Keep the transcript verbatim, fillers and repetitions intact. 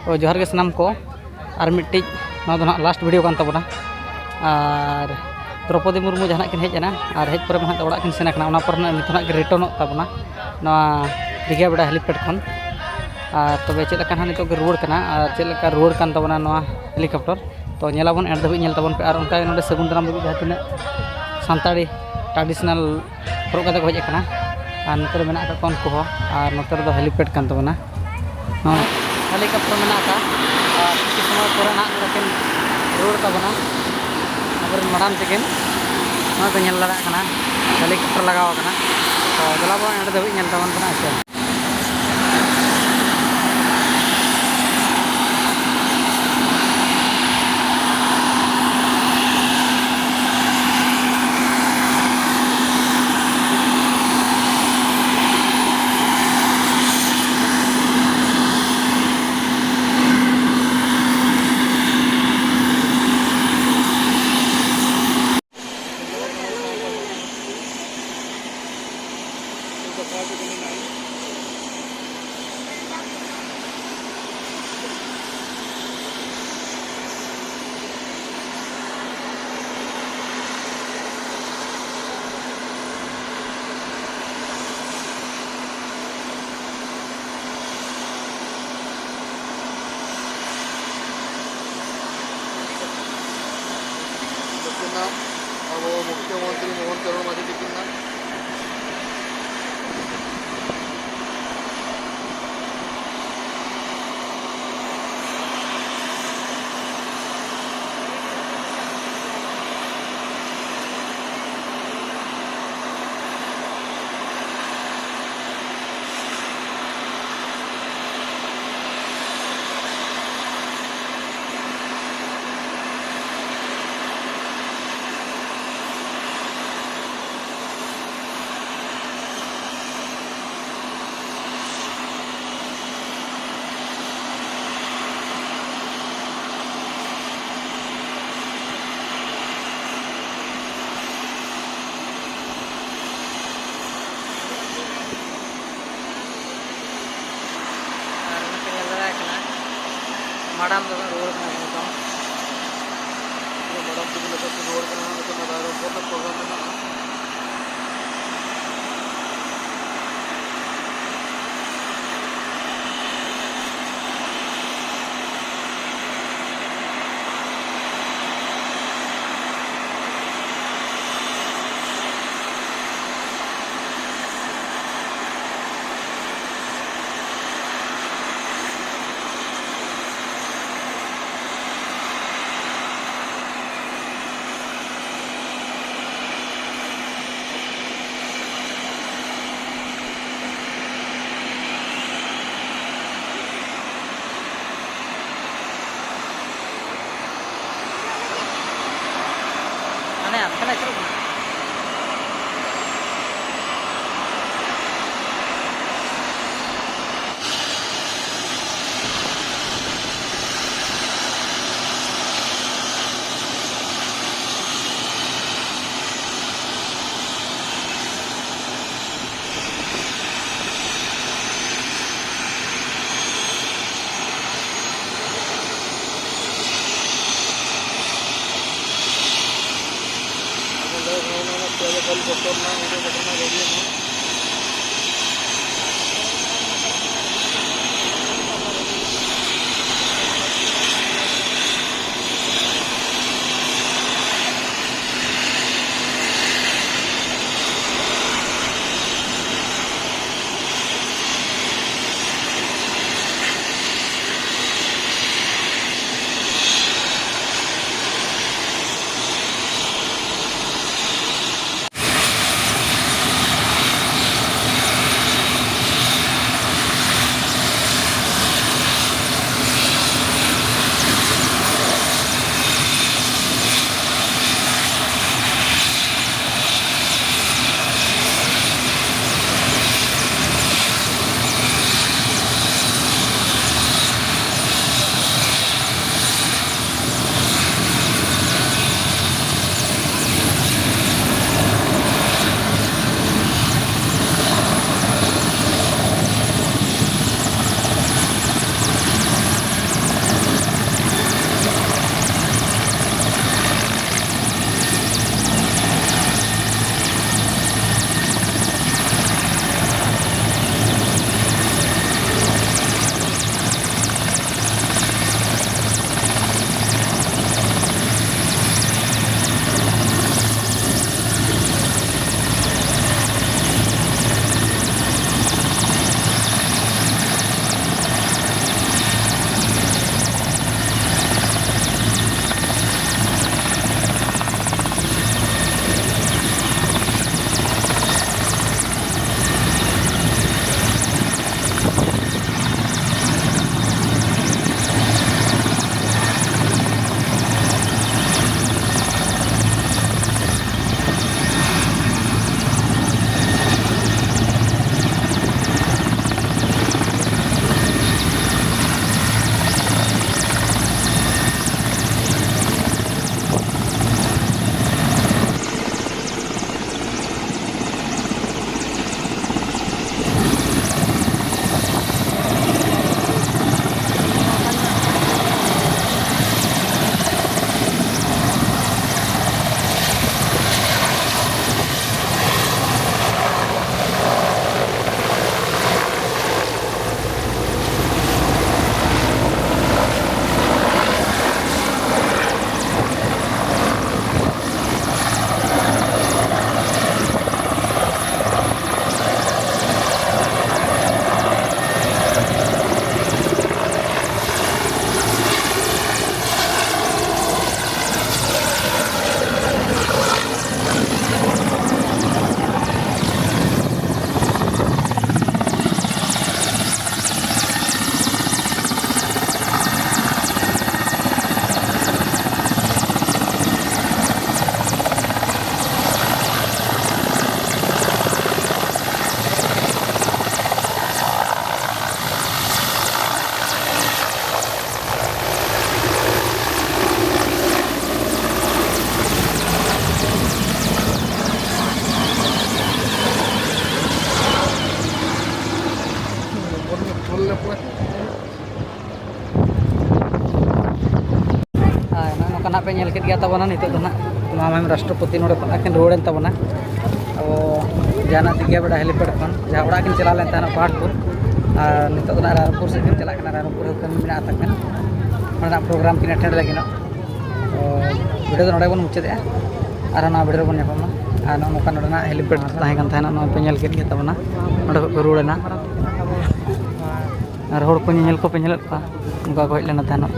ᱛᱚ ᱡᱚᱦᱟᱨ ᱜᱮ ᱥᱟᱱᱟᱢ ᱠᱚ, ᱟᱨ ᱢᱤᱫᱴᱤᱡ ᱱᱚᱣᱟ ᱫᱚ ᱱᱟᱦᱟᱜ ᱞᱟᱥᱴ ᱵᱷᱤᱰᱤᱭᱳ ᱠᱟᱱ ᱛᱟᱵᱚᱱᱟ᱾ ᱟᱨ ᱫᱨᱚᱯᱚᱫᱤ ᱢᱩᱨᱢᱩ ᱡᱟᱦᱟᱱᱟᱜ ᱠᱤᱱ ᱦᱮᱡ ᱮᱱᱟ, ᱟᱨ ᱦᱮᱡ ᱯᱚᱨᱮ ᱢᱟ ᱦᱟᱸᱜ ᱚᱲᱟᱜ ᱠᱤᱱ ᱥᱮᱱ ᱟᱠᱟᱱᱟ, ᱚᱱᱟ ᱯᱚᱨᱮ ᱱᱟᱦᱟᱜ ᱱᱤᱛᱚᱜ ᱱᱟᱦᱟᱜ ᱠᱤᱱ ᱨᱤᱴᱟᱨᱱᱚᱜ ᱛᱟᱵᱚᱱᱟ ᱱᱚᱣᱟ ᱫᱤᱜᱷᱟ ᱵᱮᱲᱟ ᱦᱮᱞᱤᱯᱮᱰ ᱠᱷᱚᱱ᱾ ᱟᱨ ᱛᱚᱵᱮ ᱪᱮᱫ ᱞᱮᱠᱟ ᱱᱟᱦᱟᱜ ᱱᱤᱛᱚᱜ ᱜᱮ ᱨᱩᱣᱟᱹᱲ ᱠᱟᱱᱟ ᱟᱨ ᱪᱮᱫ ᱞᱮᱠᱟ ᱨᱩᱣᱟᱹᱲ ᱠᱟᱱ ᱛᱟᱵᱚᱱᱟ ᱱᱚᱣᱟ ᱦᱮᱞᱤᱠᱚᱯᱴᱟᱨ, ᱛᱚ ᱧᱮᱞᱟᱵᱚᱱ, ᱮᱱᱰ ᱫᱷᱟᱹᱵᱤᱡ ᱧᱮᱞ ᱛᱟᱵᱚᱱ ᱯᱮ᱾ ᱟᱨ ᱚᱱᱠᱟ ᱜᱮ ᱱᱚᱰᱮ ᱥᱟᱹᱜᱩᱱ ᱫᱟᱨᱟᱢ ᱞᱟᱹᱜᱤᱫ ᱡᱟᱦᱟᱸ ᱛᱤᱱᱟᱹᱜ ᱥᱟᱱᱛᱟᱲᱤ ᱴᱨᱟᱰᱤᱥᱚᱱᱟᱞ ᱦᱚᱨᱚᱜ ᱠᱟᱛᱮ ᱠᱚ ᱦᱮᱡ ᱟᱠᱟᱱᱟ᱾ ᱟᱨ ᱱᱚᱛᱮ ᱨᱮ ᱢᱮᱱᱟᱜ ᱟᱠᱟᱫ ᱠᱚᱣᱟ ᱩᱱᱠᱩ ᱦᱚᱸ᱾ ᱟᱨ ᱱᱚᱛᱮ ᱨᱮᱫᱚ ᱦᱮᱞᱤᱯᱮᱰ ᱠᱟᱱ ᱛᱟᱵᱚᱱᱟ᱾ ᱱᱚᱣᱟ ᱦᱮᱞᱤᱠᱚᱯᱴᱟᱨ ᱢᱮᱱᱟᱜ ᱟᱠᱟᱫ, ᱟᱨ ᱠᱤᱪᱷᱩ ᱥᱚᱢᱚᱭ ᱯᱚᱨᱮ ᱱᱟᱦᱟᱜ ᱱᱚᱰᱮ ᱠᱤᱱ ᱨᱩᱣᱟᱹᱲ ᱛᱟᱵᱚᱱᱟ ᱟᱵᱚᱨᱮᱱ ᱢᱮᱰᱟᱢ ᱛᱟᱹᱠᱤᱱ᱾ ᱱᱚᱣᱟ ᱠᱚ ᱧᱮᱞ ᱫᱟᱲᱮᱭᱟᱜ ᱠᱟᱱᱟ, ᱦᱮᱞᱤᱠᱚᱯᱴᱟᱨ ᱞᱟᱜᱟᱣ ᱟᱠᱟᱱᱟ᱾ ᱛᱚ ᱫᱮᱞᱟ ᱵᱚᱱ ᱮᱸᱰᱮ ᱫᱷᱟᱹᱵᱤᱡ ᱧᱮᱞ ᱛᱟᱵᱚᱱ ᱠᱟᱱᱟ, ᱦᱮᱸ ᱥᱮ᱾ ᱱᱩᱠᱤᱱᱟᱜ ᱟᱵᱚ ᱢᱩᱠᱷᱭᱚᱢᱚᱱᱛᱨᱤ ᱢᱳᱦᱚᱱ ᱪᱚᱨᱚᱬ ᱢᱟᱹᱡᱷᱤ ᱛᱟᱹᱠᱤᱱᱟᱜ ᱢᱟᱰᱟᱢ ᱫᱚ ᱦᱟᱸᱜ ᱨᱩᱣᱟᱹᱲ ᱠᱟᱱᱟ ᱱᱤᱛᱚᱝ᱾ ᱢᱟᱰᱟᱢ ᱛᱟᱠᱚ ᱱᱤᱛᱚᱝ ᱠᱚ ᱨᱩᱣᱟᱹᱲ ᱠᱟᱱᱟ ᱦᱟᱸᱜ, ᱱᱤᱛᱚᱝ ᱫᱚ ᱟᱨᱚ ᱯᱨᱳᱜᱨᱟᱢ ᱢᱮᱱᱟᱜᱼᱟ᱾ ᱢᱟᱱᱮ ᱟᱯᱮ ᱞᱮ ᱟᱹᱪᱩᱨᱚᱜ ᱠᱟᱱᱟ᱾ ᱠᱮᱫ ᱜᱮᱭᱟ ᱛᱟᱵᱚᱱᱟ᱾ ᱱᱤᱛᱚᱜ ᱫᱚ ᱱᱟᱦᱟᱜ ᱢᱟᱢᱟᱭᱚᱢ ᱨᱟᱥᱴᱨᱚᱯᱚᱛᱤ ᱱᱚᱰᱮ ᱠᱷᱚᱱᱟᱜ ᱠᱤᱱ ᱨᱩᱣᱟᱹᱲᱮᱱ ᱛᱟᱵᱚᱱᱟ᱾ ᱟᱵᱚ ᱡᱟᱦᱟᱱᱟᱜ ᱫᱤᱜᱷᱟ ᱵᱮᱲᱟ helipad ᱠᱷᱚᱱ ᱡᱟᱦᱟᱸ ᱚᱲᱟᱜ ᱠᱤᱱ ᱪᱟᱞᱟᱣ ᱞᱮᱱ ᱛᱟᱦᱮᱱᱟ ᱯᱟᱦᱟᱲᱯᱩᱨ, ᱟᱨ ᱱᱤᱛᱚᱜ ᱫᱚ ᱱᱟᱦᱟᱜ ᱨᱟᱭᱨᱚᱝᱯᱩᱨ ᱥᱮᱫ ᱠᱤᱱ ᱪᱟᱞᱟᱜ ᱠᱟᱱᱟ᱾ ᱨᱟᱭᱨᱚᱝᱯᱩᱨ ᱨᱮ ᱠᱟᱹᱢᱤ ᱢᱮᱱᱟᱜ ᱛᱟᱹᱠᱤᱱ, ᱚᱸᱰᱮᱱᱟᱜ program ᱠᱤᱱ attend ᱞᱟᱹᱜᱤᱫ᱾ ᱛᱚ video ᱫᱚ ᱱᱚᱰᱮ ᱵᱚᱱ ᱢᱩᱪᱟᱹᱫᱮᱜᱼᱟ, ᱟᱨᱦᱚᱸ ᱱᱟᱣᱟ video ᱨᱮᱵᱚᱱ ᱧᱟᱯᱟᱢᱟ᱾ ᱟᱨ ᱱᱚᱜᱼᱚ ᱱᱚᱝᱠᱟ ᱱᱚᱰᱮᱱᱟᱜ helipad ᱛᱟᱦᱮᱸ ᱠᱟᱱ ᱛᱟᱦᱮᱱᱟ, ᱱᱚᱣᱟ ᱯᱮ ᱧᱮᱞ ᱠᱮᱫ ᱜᱮ ᱛᱟᱵᱚᱱᱟ, ᱱᱚᱰᱮ ᱠᱷᱚᱱ ᱠᱚ ᱨᱩᱣᱟᱹᱲᱮᱱᱟ᱾ ᱟᱨ ᱦᱚᱲ ᱠᱚ ᱧᱮᱧᱮᱞ ᱠᱚᱯᱮ ᱧᱮᱞᱮᱫ ᱠᱚᱣᱟ, ᱚᱱᱠᱟ ᱠᱚ ᱦᱮᱡ ᱞᱮᱱᱟ ᱛᱟᱦᱮᱱᱚᱜ᱾